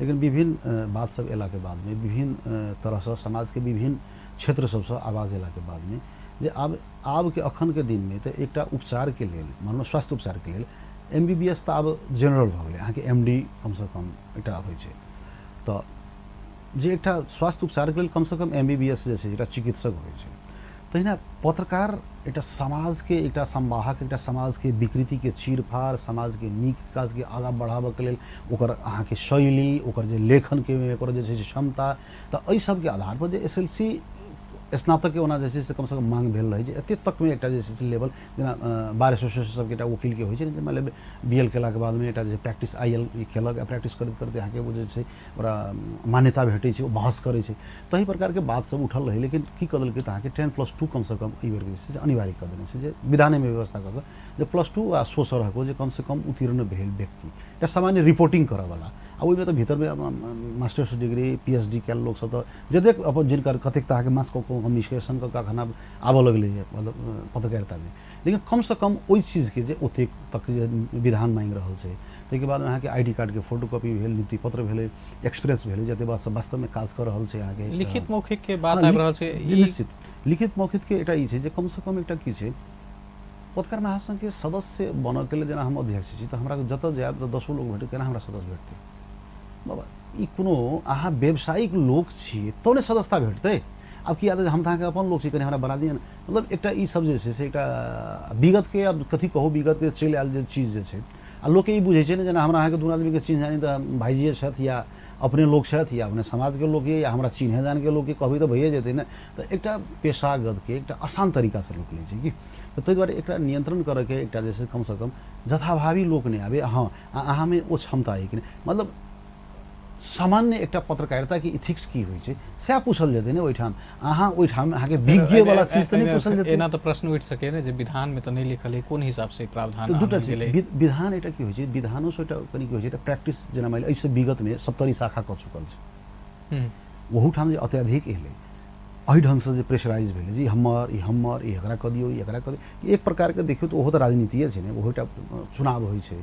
लेकिन विभिन्न बात सब अयलाके बादमे विभिन्न तरहसँ समाजके विभिन्न क्षेत्र सबसँ आवाज अयलाके बादमे जे आबके अखनके दिनमे तऽ एकटा उपचारके लेल, मानू स्वास्थ्य उपचारके लेल MBBS तऽ आब जेनरल भऽ गेलै, अहाँके MD कमसँ कम एकटा होइ छै। तऽ जे एकटा स्वास्थ्य उपचारके लेल कमसँ कम MBBS जे छै एकटा चिकित्सक होइ छै, तहिना पत्रकार एकटा समाजके एकटा संवाहक, एकटा समाजके विकृतिके चीरफाड़, समाजके नीक काजके आगाँ बढ़ाबऽके लेल ओकर अहाँके शैली, ओकर जे लेखनके ओकर जे छै से क्षमता, तऽ एहि सबके आधार पर जे SLC स्नातकके ओना जे छै से कमसँ कम माँग भेल रहै जे एतेक तकमे एकटा जे छै से लेवल, जेना बार एसोसिएशन सबके एकटा वकीलके होइ छै ने, जे मानि लिअ BL केलाके बादमे एकटा जे प्रैक्टिस IL केलक, आ प्रैक्टिस करैत करैत अहाँके ओ जे छै ओकरा मान्यता भेटै छै, ओ बहस करै छै, ताहि प्रकारके बात सब उठल रहै। लेकिन की कऽ देलकै तऽ अहाँके 10+2 कमसँ कम एहि बेरके जे छै से अनिवार्य कऽ देने छै जे विधानेमे व्यवस्था कऽ कऽ जे +2 आ 100 रहको जे कमसँ कम उत्तीर्ण भेल व्यक्ति, एकटा सामान्य रिपोर्टिंग करऽवला, आ ओहिमे तऽ भीतरमे मास्टर्स डिग्री PhD कयल लोकसब तऽ जतेक अपन जिनकर कतेक तऽ अहाँके मास कम्युनिकेशन कऽ कऽ एखन आब आबऽ लगलैए मतलब पत्रकारितामे, लेकिन कमसँ कम ओहि चीजके जे ओतेक तक जे विधान माँगि रहल छै। ताहिके बादमे अहाँके ID कार्डके फोटोकॉपी भेल, नियुक्ति पत्र भेलै, एक्सप्रेस भेलै, जतेक बात सब वास्तवमे काज कऽ रहल छै अहाँके। लिखित मौखिकके बात आबि रहल छै। निश्चित लिखित मौखिकके एकटा ई छै जे कमसँ कम एकटा की छै पत्रकार महासङ्घके सदस्य बनऽके लेल जेना हम अध्यक्ष छी तऽ हमरा जतऽ जायब तऽ 10 लोक भेटत, केना हमरा सदस्य भेटतै? बाबा ई कोनो अहाँ व्यावसायिक लोक छियै तब ने सदस्यता भेटतै। आब की आदत हम तऽ अहाँके अपन लोक छी, कनि हमरा बना दिअ ने, मतलब एकटा ई सब जे छै से एकटा विगतके आब कथी कहू, विगतके चलि आयल जे चीज जे छै, आ लोकके ई बुझै छै ने जेना हमरा अहाँके दुनू आदमीके चिन्ह जानी तऽ भाइजिए छथि या अपने लोक छथि या अपने समाजके लोक यऽ या हमरा चिन्हे जानके लोक यऽ, कहबै तऽ भइए जेतै ने। तऽ एकटा पेशागतके एकटा आसान तरीकासँ लोक लै छै कि, तऽ ताहि दुआरे एकरा नियंत्रण करऽके एकटा जे छै कमसँ कम जथाभावी लोक नहि आबै। हँ, अहाँमे ओ क्षमता अइ कि नहि, मतलब सामान्य एकटा पत्रकारिताके इथिक्स की होइ छै सएह पूछल जेतै ने ओहिठाम। अहाँ ओहिठाम अहाँके विज्ञवला चीज तऽ नहि पूछल जेतै। एना तऽ प्रश्न उठि सकैए ने जे विधानमे तऽ नहि लिखल है, कोन हिसाबसँ प्रावधान तऽ दूटा चीज विधान एकटा की होइ छै, विधानोसँ एकटा कनि की होइ छै एकटा प्रैक्टिस, जेना मानि लिअ एहिसँ विगतमे सप्तरी शाखा कऽ चुकल छै, ओहूठाम जे अत्यधिक एलै एहि ढङ्गसँ जे प्रेशराइज भेलै जे हमर ई हमर ई एकरा कऽ दियौ ई एकरा कऽ दियौ, एक प्रकारके देखियौ तऽ ओहो तऽ राजनीतिए छै ने, ओहो एकटा चुनाव होइ छै,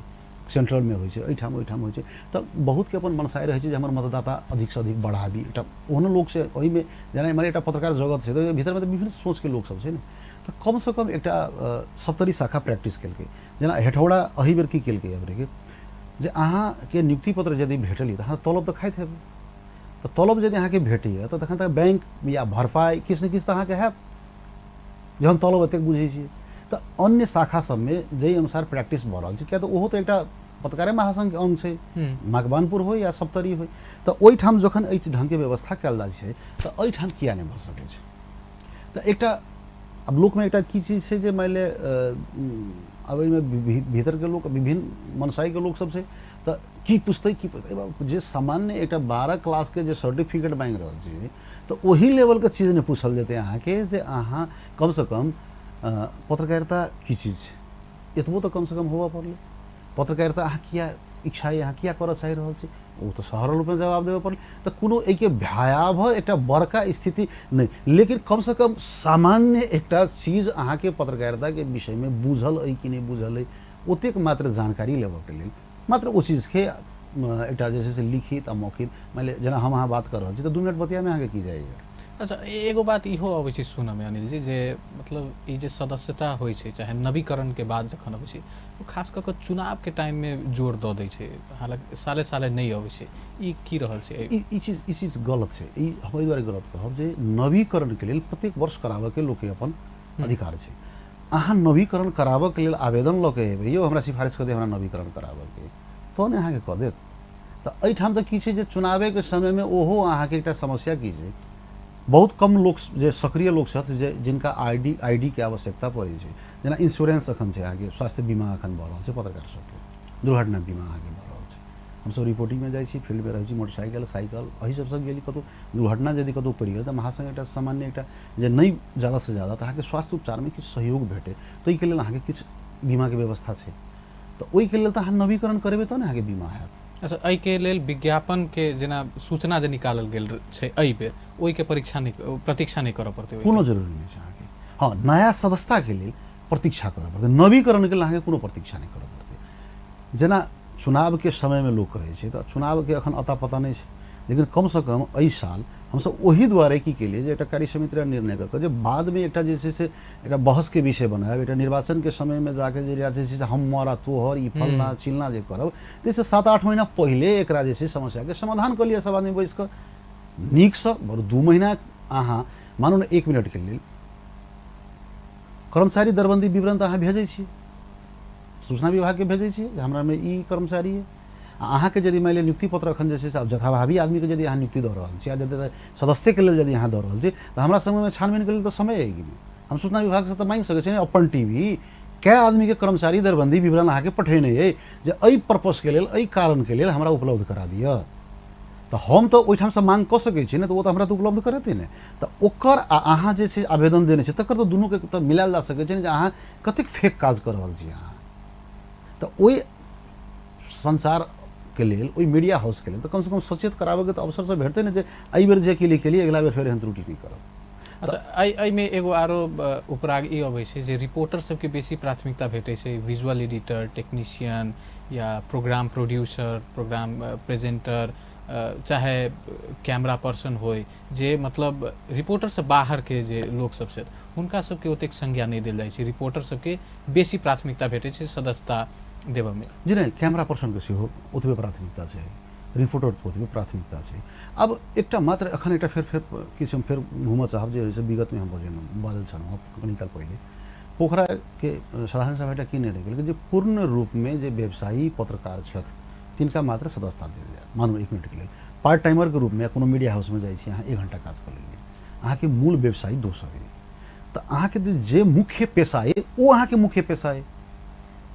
सेंट्रलमे होइ छै, एहिठाम ओहिठाम होइ छै। तऽ बहुतके अपन मनसाय रहै छै जे हमर मतदाता अधिकसँ अधिक बढ़ाबी, एकटा ओहनो लोक छै ओहिमे, जेना मानि एकटा पत्रकार जगत छै तऽ भीतरमे तऽ विभिन्न सोचके लोकसभ छै ने। तऽ कमसँ कम एकटा सप्तरी शाखा प्रैक्टिस केलकै। जेना हेठौड़ा एहि बेर की केलकै अपनेके जे अहाँके नियुक्ति पत्र यदि भेटल तऽ अहाँ तलब तऽ खाइत हेबै, तऽ तलब यदि अहाँके भेटैए तऽ तखन तऽ बैंक या भरपाइ किछु ने किछु तऽ अहाँके हैत, जहन तलब एतेक बुझै छियै। तऽ अन्य शाखा सबमे जाहि अनुसार प्रैक्टिस भऽ रहल छै, किया तऽ ओहो तऽ एकटा पत्रकारे महासङ्घके अङ्ग छै, मकवानपुर होइ या सप्तरी होइ, तऽ ओहिठाम जखन एहि ढङ्गके व्यवस्था कयल जाइ छै तऽ एहिठाम किया नहि भऽ सकै छै। तऽ एकटा आब लोकमे एकटा की चीज छै जे मानि लिअ आब एहिमे भीतरके लोक विभिन्न मनसाइके लोकसब छै, तऽ की पुछतै की पुछतै, जे सामान्य एकटा 12 क्लासके जे सर्टिफिकेट माँगि रहल छै तऽ ओही लेवलके चीज नहि पूछल जेतै अहाँके जे अहाँ कमसँ कम पत्रकारिता की चीज छै एतबो तऽ कमसँ कम होबऽ पड़लै। पत्रकारिता अहाँ किया इच्छा अइ, अहाँ किया करऽ चाहि रहल छी, ओ तऽ सरल रूपमे जवाब देबऽ पड़लै। तऽ कोनो एहिके भयावह एकटा बड़का स्थिति नहि, लेकिन कमसँ कम सामान्य एकटा चीज अहाँके पत्रकारिताके विषयमे बुझल अइ कि नहि बुझल अइ ओतेक मात्र जानकारी लेबऽके लेल मात्र ओ चीजके एकटा जे छै से लिखित आ मौखिक, मानि लिअ जेना हम अहाँ बात कऽ रहल छी तऽ 2 मिनट बतियामे अहाँके की जाइए। अच्छा, एगो बात इहो अबै छै सुनऽमे अनिल जी, जे मतलब ई जे सदस्यता होइ छै चाहे नवीकरणके बाद जखन अबै छै ओ खास कऽ कऽ चुनावके टाइममे जोर दऽ दै छै, हालाँकि साले साले नहि अबै छै, ई की रहल छै? ई चीज गलत छै। ई हम एहि दुआरे गलत कहब जे नवीकरणके लेल प्रत्येक वर्ष कराबऽके लोकके अपन अधिकार छै। अहाँ नवीकरण कराबऽके लेल आवेदन लऽ के एबै, यौ हमरा सिफारिश कऽ दिअ हमरा नवीकरण कराबऽके, तऽ ने अहाँके कऽ देत। तऽ एहिठाम तऽ की छै जे चुनावेके समयमे ओहो अहाँके एकटा समस्या की छै, बहुत कम लोक जे सक्रिय लोक छथि जे जिनका I D के आवश्यकता पड़ै छै, जेना इंश्योरेंस एखन छै अहाँके, स्वास्थ्य बीमा एखन भऽ रहल छै पत्रकार सबके, दुर्घटना बीमा अहाँके भऽ रहल छै। हमसब रिपोर्टिंगमे जाइ छी, फील्डमे रहै छी, मोटरसाइकिल साइकिल एहि सबसँ गेली, कतहु दुर्घटना यदि कतहु पड़ि गेल तऽ महासंघ एकटा सामान्य एकटा जे नहि ज्यादासँ ज्यादा तऽ अहाँके स्वास्थ्य उपचारमे किछु सहयोग भेटै ताहिके लेल अहाँके किछु बीमाके व्यवस्था छै। तऽ ओहिके लेल तऽ अहाँ नवीकरण करेबै तब ने अहाँके बीमा हैत। अच्छा, एहिके लेल विज्ञापनके जेना सूचना जे निकालल गेल छै एहि बेर, ओहिके परीक्षा नहि, प्रतीक्षा नहि करऽ पड़तै? कोनो जरूरी नहि छै अहाँके। हँ, नया सदस्यताके लेल प्रतीक्षा करऽ पड़तै, नवीकरणके लेल अहाँके कोनो प्रतीक्षा नहि करऽ पड़तै। जेना चुनावके समयमे लोक कहै छै तऽ चुनावके एखन अता पता नहि छै, लेकिन कमसँ कम एहि साल हमसब ओहि दुआरे की केलियै जे एकटा कार्य समिति निर्णय कऽ कऽ जे बादमे एकटा जे छै से एकटा बहसके विषय बनायब, एकटा निर्वाचनके समयमे जाके जे छै से हमर आ तोहर ई फलना चिलना जे करब, ताहिसँ 7-8 महीना पहिले एकरा जे छै समस्याके समाधान कऽ लिअ सब आदमी बैस कऽ नीकसँ। बरु 2 महीना अहाँ मानू ने 1 मिनटके लेल कर्मचारी दरबन्दी विवरण तऽ अहाँ भेजै छी, सूचना विभागके भेजै छियै जे हमरामे ई कर्मचारी अइ, आ अहाँके यदि मानि लिअ नियुक्ति पत्र एखन जे छै से आब जथाभावी आदमीके यदि अहाँ नियुक्ति दऽ रहल छी आ यदि सदस्यके लेल यदि अहाँ दऽ रहल छी तऽ हमरा समयमे छानबीनके लेल तऽ समय अइ कि नहि। हम सूचना विभागसँ तऽ माँगि सकै छी ने अपन टी वी कए आदमीके कर्मचारी दरबन्दी विवरण अहाँके पठेने अइ जे एहि पर्पसके लेल एहि कारणके लेल हमरा उपलब्ध करा दिअ, तऽ हम तऽ ओहिठामसँ माँग कऽ सकै छी ने, तऽ ओ तऽ हमरा तऽ उपलब्ध करेतै ने। तऽ ओकर आ अहाँ जे छै आवेदन देने छी तकर तऽ दुनूके तऽ मिलायल जा सकै छै ने जे अहाँ कतेक फेक काज कऽ रहल छी अहाँ। तऽ ओहि संचारके लेल ओहि मीडिया हाउसके लेल तऽ कमसँ कम सचेत कराबऽके तऽ अवसर सब भेटतै ने जे एहि बेर जे के केलियै अगिला बेर फेर एहन त्रुटि नहि करब। अच्छा, एहिमे एगो आरो उपराग ई अबै छै जे रिपोर्टर सबके बेसी प्राथमिकता भेटै छै, विजुअल एडिटर, टेक्नीशियन या प्रोग्राम प्रोड्यूसर, प्रोग्राम प्रेजेंटर, चाहे कैमरा पर्सन होइ, जे मतलब रिपोर्टरसँ बाहरके जे लोक सब छथि हुनका सबके ओतेक संज्ञा नहि देल जाइ छै, रिपोर्टर सबके बेसी प्राथमिकता भेटै छै सदस्यता देबऽमे। जी नहि, कैमरा पर्सनके सेहो ओतबे प्राथमिकता छै, रिपोर्टरके ओतबे प्राथमिकता छै। आब एकटा मात्र एखन एकटा फेर फेर किछु हम फेर घूमऽ चाहब जे ओहिसँ विगतमे हम बाजल छलहुँ कनी काल पहिले, पोखराके साधारण सभा एकटा की निर्णय केलकै जे पूर्ण रूपमे जे व्यवसायी पत्रकार छथि तिनका मात्र सदस्यता देल जाय। मानू 1 मिनटके लेल पार्ट टाइमरके रूपमे कोनो मीडिया हाउसमे जाइ छी अहाँ 1 घण्टा काज कऽ लेलियै, अहाँके मूल व्यवसाय दोसर अइ, तऽ अहाँके जे मुख्य पेशा अइ ओ अहाँके मुख्य पेशा अइ।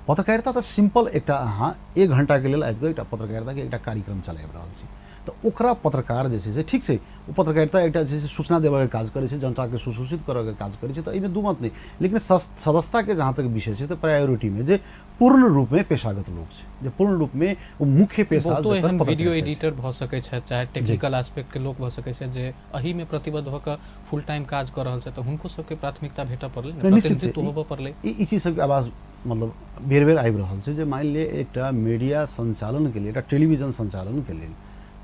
पत्रकारिता तऽ सिम्पल एकटा अहाँ 1 घण्टाके लेल आबिकऽ एकटा पत्रकारिताके एकटा कार्यक्रम चलाबि रहल छी, तऽ ओकरा पत्रकार जे छै से ठीक छै, ओ पत्रकारिता एकटा जे छै से सूचना देबऽके काज करै छै, जनताके सुसूचित करऽके काज करै छै, तऽ एहिमे दू मत नहि। लेकिन सदस्यताके जहाँ तक विषय छै तऽ प्रायोरिटीमे जे पूर्ण रूपमे पेशागत लोक छै, जे पूर्ण रूपमे ओ मुख्य पेशा बहुतो एहन वीडियो एडिटर भऽ सकै छथि, चाहे टेक्निकल एस्पेक्टके लोक भऽ सकै छथि जे एहिमे प्रतिबद्ध भऽ कऽ फुल टाइम काज कऽ रहल छथि, तऽ हुनको सबके प्राथमिकता भेटऽ पड़लै, प्रतिनिधित्व होबऽ पड़लै। ई चीज सबके आवाज मतलब बेर बेर आबि रहल छै जे मानि लिअ एकटा मीडिया सञ्चालनके लेल, एकटा टेलीविजन सञ्चालनके लेल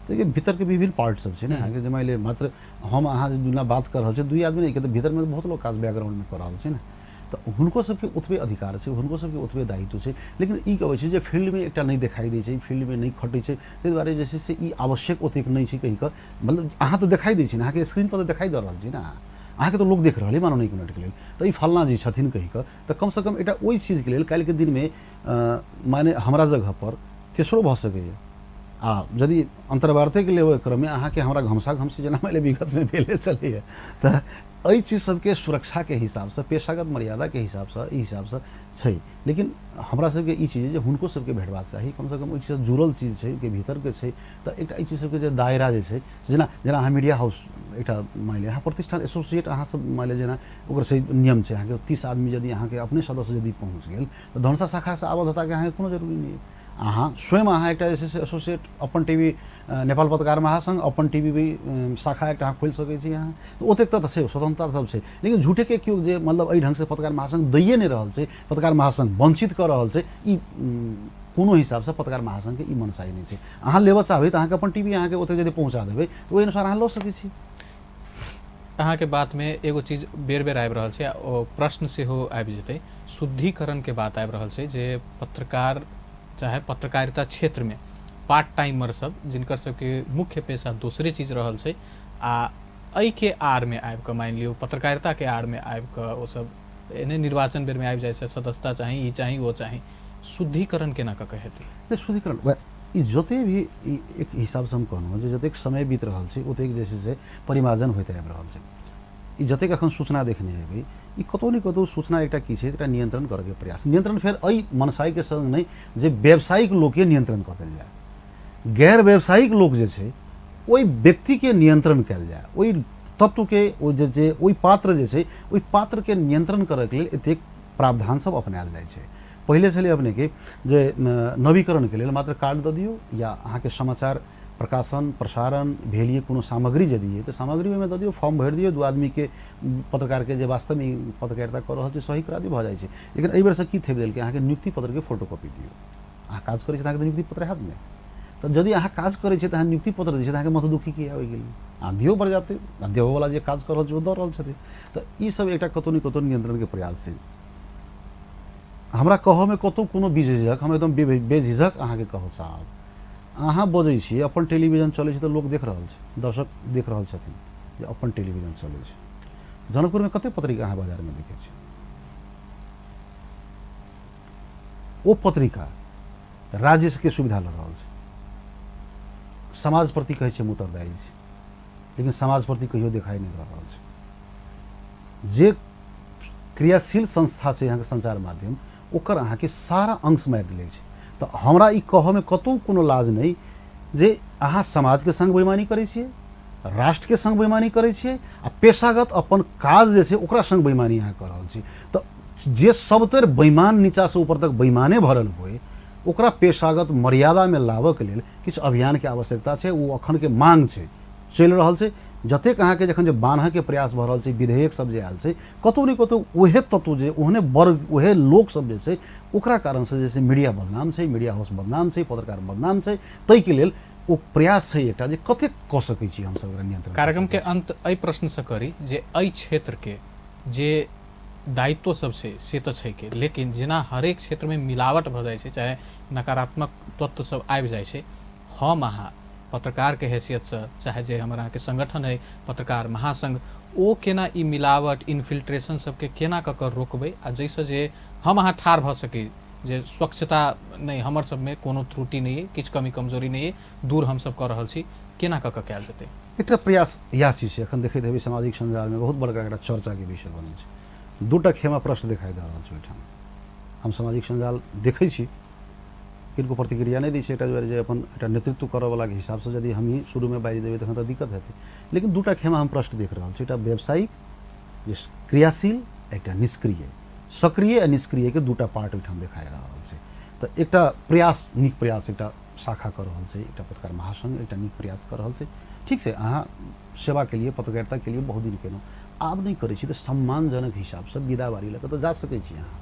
तऽ एहिके भीतरके विभिन्न पार्ट सब छै ने अहाँके। जे मानि लिअ मात्र हम अहाँ जे दुना बात कऽ रहल छी, दुइ आदमी नहि, तऽ भीतरमे बहुत लोक काज बैकग्राउंडमे कऽ रहल छै ने, तऽ हुनको सबके ओतबे अधिकार छै, हुनको सबके ओतबे दायित्व छै। लेकिन ई कहै छै जे फील्डमे एकटा नहि देखाइ दै छै, फील्डमे नहि खटै छै, ताहि दुआरे जे छै से ई आवश्यक ओतेक नहि छै कहि कऽ। मतलब अहाँ तऽ देखाइ दै छी ने, अहाँके स्क्रीनपर तऽ देखाइ दऽ रहल छी ने, अहाँके तऽ लोक देख रहल अइ, मानू ने 1 मिनटके लेल तऽ ई फल्लाँ जी छथिन कहि कऽ, तऽ कमसँ कम एकटा ओहि चीजके लेल काल्हिके दिनमे माने हमरा जगहपर तेसरो भऽ सकैए। आ यदि अन्तर्वार्तेके लेबऽ क्रममे अहाँके हमरा घमसा घमसी जेना मानि लिअ विगतमे भेले छलैए, तऽ एहि चीज सबके सुरक्षाके हिसाबसँ, पेशागत मर्यादाके हिसाबसँ, एहि हिसाबसँ छै। लेकिन हमरा सबके ई चीज जे हुनको सबके भेटबाक चाही, कमसँ कम ओहि चीजसँ जुड़ल चीज छै, ओहिके भीतरके छै, तऽ एकटा एहि चीज सबके जे दायरा जे छै, जेना जेना अहाँ मीडिया हाउस एकटा मानि लिअ अहाँ प्रतिष्ठान एसोसिएट अहाँ सब मानि लिअ जेना ओकर से नियम छै अहाँके 30 आदमी यदि अहाँके अपने सदस्य यदि पहुँच गेल तऽ धनुषा शाखासँ आबद्धताके अहाँके कोनो जरूरी नहि अइ। अहाँ स्वयं अहाँ एकटा जे छै से एसोसिएट अपन टी वी नेपाल पत्रकार महासङ्घ अपन टी वी भी शाखा एकटा अहाँ खोलि सकै छी अहाँ, तऽ ओतेक तऽ छै स्वतन्त्रता सब छै। लेकिन झूठेके केओ जे मतलब एहि ढङ्गसँ पत्रकार महासङ्घ दैए नहि रहल छै, पत्रकार महासङ्घ वञ्चित कऽ रहल छै, ई कोनो हिसाबसँ पत्रकार महासङ्घके ई मनसाइ नहि छै। अहाँ लेबऽ चाहबै तऽ अहाँके अपन टी वी अहाँके ओतेक यदि पहुँचा देबै तऽ ओहि अनुसार अहाँ लऽ सकै छी। अहाँके बातमे एगो चीज बेर बेर आबि रहल छै आ ओ प्रश्न सेहो आबि जेतै, शुद्धिकरणके बात आबि रहल छै जे पत्रकार चाहे पत्रकारिता क्षेत्रमे पार्ट टाइमर सब जिनकर सबके मुख्य पेशा दोसरे चीज रहल छै आ एहिके आड़मे आबि कऽ मानि लियौ पत्रकारिताके आड़मे आबि कऽ ओ सब एहने निर्वाचन बेरमे आबि जाइ छै, सदस्यता चाही, ई चाही, ओ चाही, शुद्धिकरण केना कऽ कऽ हेतै? नहि, शुद्धिकरण वएह ई जते भी ई एक हिसाबसँ हम कहलहुँ जे जतेक समय बीत रहल छै ओतेक जे छै से परिमार्जन होइत आबि रहल छै। ई जतेक एखन सूचना देखने हेबै ई कतहु ने कतहु सूचना एकटा की छै, एकटा नियंत्रण करऽके प्रयास। नियंत्रण फेर एहि मनसाइके सङ्ग नहि जे व्यावसायिक लोकके नियंत्रण कऽ देल जाय, गैर व्यावसायिक लोक जे छै ओहि व्यक्तिके नियंत्रण कयल जाय, ओहि तत्वके ओ जे जे ओहि पात्र जे छै ओहि पात्रके नियंत्रण करऽके लेल एतेक प्रावधान सब अपनायल जाइ छै। पहिले छलै अपनेके जे नवीकरणके लेल मात्र कार्ड दऽ दियौ या अहाँके समाचार प्रकाशन प्रसारण भेलिए कोनो सामग्री यदि अइ तऽ सामग्री ओहिमे दऽ दियौ, फॉर्म भरि दियौ, 2 आदमीके पत्रकारके जे वास्तवमे पत्रकारिता कऽ रहल छै सही करा दियौ, भऽ जाइ छै। लेकिन एहि बेरसँ की थेपि देलकै, अहाँके नियुक्ति पत्रके फोटोकॉपी दियौ। अहाँ काज करै छी तऽ अहाँके नियुक्ति पत्र हैत ने, तऽ यदि अहाँ काज करै छी तऽ अहाँ नियुक्ति पत्र दै छी तऽ अहाँके मथदुखी किया ओहि गेल, अहाँ दियौ पर्याप्त, आ देबऽवला जे काज कऽ रहल छै ओ दऽ रहल छथिन। तऽ ईसब एकटा कतहु ने कतहु नियंत्रणके प्रयास छै। हमरा कहऽमे कतहु कोनो बेझिझक, हम एकदम बेझिझक अहाँके कहऽ चाहब, अहाँ बजै छी अपन टेलीविजन चलै छै तऽ लोक देख रहल छै, दर्शक देख रहल छथिन जे अपन टेलीविजन चलै छै। जनकपुरमे कतेक पत्रिका अहाँ बाजारमे देखै छी? ओ पत्रिका राज्यके सुविधा लऽ रहल छै, समाज प्रति कहै छै हम उत्तरदायी छी, लेकिन समाज प्रति कहियो देखाइ नहि दऽ रहल छै। जे क्रियाशील संस्था छै अहाँके सञ्चार माध्यम, ओकर अहाँके सारा अंश मारि लै छै। तऽ हमरा ई कहऽमे कतहु कोनो लाज नहि जे अहाँ समाजके सङ्ग बेईमानी करै छियै, राष्ट्रके सङ्ग बेईमानी करै छियै आ पेशागत अपन काज जे छै ओकरा सङ्ग बेईमानी अहाँ कऽ रहल छी। तऽ जे सबतरि बेईमान नीचासँ ऊपर तक बेईमाने भरल होय, ओकरा पेशागत मर्यादामे लाबऽके लेल किछु अभियानके आवश्यकता छै। ओ अखनके मांग छै, चलि रहल छै। जतेक अहाँके जखन जे बान्हऽके प्रयास भऽ रहल छै, विधेयक सब जे आयल छै, कतहु ने कतहु ओहे तत्व जे ओहने वर्ग ओहे लोक सब जे छै ओकरा कारणसँ जे छै मीडिया बदनाम छै, मीडिया हाउस बदनाम छै, पत्रकार बदनाम छै। ताहिके लेल ओ प्रयास छै एकटा जे कतेक कऽ सकै छी हमसब एकरा नियंत्रण। कार्यक्रम के अंत एहि प्रश्नसँ करी जे एहि क्षेत्रके जे दायित्व सब छै से तऽ छै के, लेकिन जेना हरेक क्षेत्रमे मिलावट भऽ जाइ छै, चाहे नकारात्मक तत्व सब आबि जाइ छै, हम अहाँ पत्रकारके हैसियतसँ चाहे जे हमर अहाँके संगठन अइ पत्रकार महासंघ, ओ केना ई मिलावट इन्फिल्ट्रेशन सबके केना कऽ कऽ रोकबै आ जाहिसँ जे हम अहाँ ठाढ़ भऽ सकी जे स्वच्छता नहि हमर सबमे कोनो त्रुटि नहि अइ, किछु कमी कमजोरी नहि अइ, दूर हमसब कऽ रहल छी, केना कऽ कऽ कयल जेतै? एकटा प्रयास इएह चीज छै। एखन देखैत हेबै सामाजिक सञ्जालमे बहुत बड़का एकटा चर्चाके विषय बनल छै। दूटा खेमा प्रश्न देखाइ दऽ रहल छै ओहिठाम। हम सामाजिक सञ्जाल देखै छी किनको प्रतिक्रिया नहि दै छै। एकटा दुआरे जे अपन एकटा नेतृत्व करऽवलाके हिसाबसँ यदि हमही शुरूमे बाजि देबै तखन तऽ दिक्कत हेतै। लेकिन दूटा खेमा हम प्रश्न देख रहल छी, एकटा व्यावसायिक जे क्रियाशील, एकटा निष्क्रिय। सक्रिय आ निष्क्रियके दूटा पार्ट ओहिठाम देखाइ रहल छै। तऽ एकटा प्रयास, नीक प्रयास एकटा शाखा कऽ रहल छै, एकटा पत्रकार महासंघ एकटा नीक प्रयास कऽ रहल छै। ठीक छै, अहाँ सेवाके लिए, पत्रकारिताके लिए बहुत दिन केलहुँ, आब नहि करै छी तऽ सम्मानजनक हिसाबसँ विदाबारी लऽ कऽ तऽ जा सकै छी अहाँ।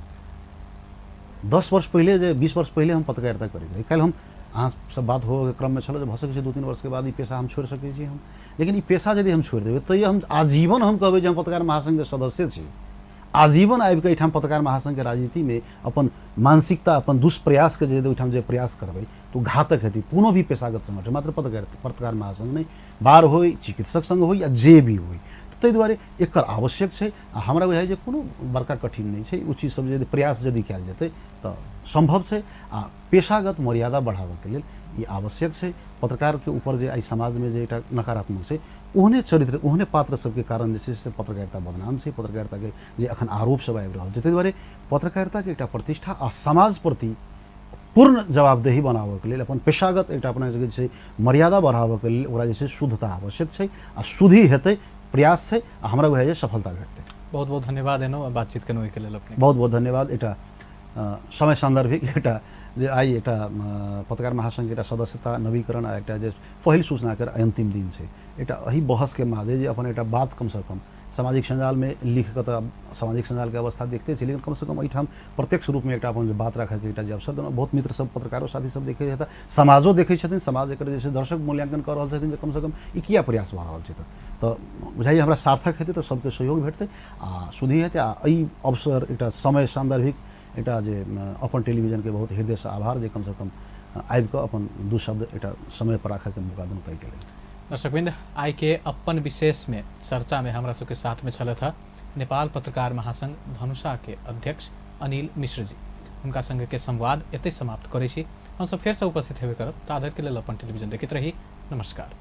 10 वर्ष पहिले जे 20 वर्ष पहिले हम पत्रकारिता करैत रही, काल्हि हम अहाँ सब बात होबऽके क्रममे छल जे भऽ सकै छै 2-3 वर्षके बाद ई पेशा हम छोड़ि सकै छी हम। लेकिन ई पेशा यदि हम छोड़ि देबै तैयो हम आजीवन हम कहबै जे हम पत्रकार महासंघके सदस्य छी। आजीवन आबिकऽ एहिठाम पत्रकार महासंघके राजनीतिमे अपन मानसिकता, अपन दुष्प्रयासके जे ओहिठाम जे प्रयास करबै तऽ ओ घातक हेतै कोनो भी पेशागत संगठन, मात्र पत्रकार महासंघ नहि, बार होइ, चिकित्सक संघ होइ या जे भी होइ। तऽ ताहि दुआरे एकर आवश्यक छै। आ हमरा बुझाइ जे कोनो बड़का कठिन नहि छै, ओ चीज सब यदि प्रयास यदि कयल जेतै तऽ सम्भव छै। आ पेशागत मर्यादा बढ़ाबऽके लेल ई आवश्यक छै। पत्रकारके ऊपर जे आइ समाजमे जे एकटा नकारात्मक छै, ओहने चरित्र, ओहने पात्र सबके कारण जे छै से पत्रकारिता बदनाम छै। पत्रकारिताके जे एखन आरोप सब आबि रहल छै, ताहि दुआरे पत्रकारिताके एकटा प्रतिष्ठा आ समाज प्रति पूर्ण जवाबदेही बनाबऽके लेल अपन पेशागत एकटा अपना जे छै मर्यादा बढ़ाबऽके लेल ओकरा जे छै शुद्धता आवश्यक छै। आ शुद्धि हेतै, प्रयास छै, आ हमरा बुझाइ जे सफलता भेटतै। बहुत बहुत धन्यवाद एनो बातचीत केलहुँ ओहिके लेल अपने। बहुत बहुत धन्यवाद। एकटा समय सान्दर्भिक एकटा जे आइ एकटा पत्रकार महासंघके एकटा सदस्यता नवीकरण आ एकटा जे पहिल सूचनाके अन्तिम दिन छै, एकटा एहि बहसके मादे जे अपन एकटा बात कमसँ कम सामाजिक सञ्जालमे लिख कऽ तऽ सामाजिक सञ्जालके अवस्था देखते छी, लेकिन कमसँ कम एहिठाम प्रत्यक्ष रूपमे एकटा अपन जे बात राखैके एकटा जे अवसर देलहुँ। बहुत मित्र सब, पत्रकारो साथी सब देखै हेता, समाजो देखै छथिन, समाज एकर जे छै दर्शक मूल्यांकन कऽ रहल छथिन जे कमसँ कम ई किया प्रयास भऽ रहल छै। तऽ बुझाइए हमरा सार्थक हेतै तऽ सबके सहयोग भेटतै आ शुद्धि हेतै। आ एहि अवसर एकटा समय सान्दर्भिक एकटा जे अपन टेलीविजनके बहुत हृदयसँ आभार जे कमसँ कम आबि कऽ अपन दू शब्द एकटा समय पर राखैके मौका देलहुँ ताहिके लेल। दर्शकवृंद, आइ के अपन विशेष में चर्चा में हमरा सबके साथ में छलथि हँ नेपाल पत्रकार महासंघ धनुषा के अध्यक्ष अनिल मिश्र जी। हुनका संग के संवाद एतै समाप्त करै छी। हम सब फेर से उपस्थित हेबे करब, ताधरि के लेल अपन टेलीविजन देखैत रही। नमस्कार।